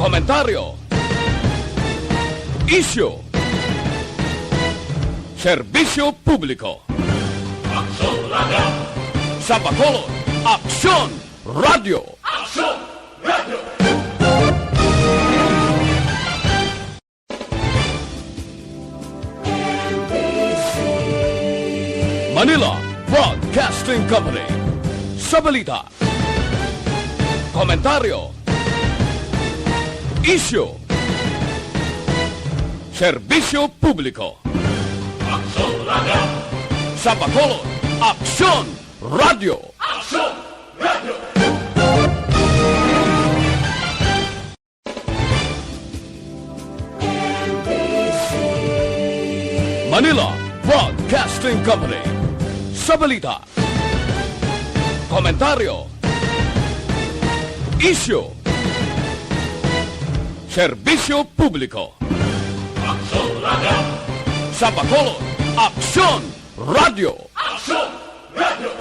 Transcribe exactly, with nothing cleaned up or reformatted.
Komentaryo. Isyu. Serbisyo publiko. Aksyon Radio. Sa Bacolod, Aksyon Radio. Aksyon Radio. Manila Broadcasting Company. Sa balita, komentaryo, isyu, serbisyo publiko. Aksyon Radio. Sa Bacolod, Aksyon Radio. Aksyon Radio. Manila Broadcasting Company. Sa balita, komentaryo, isyu, serbisyo publiko. Aksyon Radio. Sa Bacolod, Aksyon Radio. Aksyon Radio.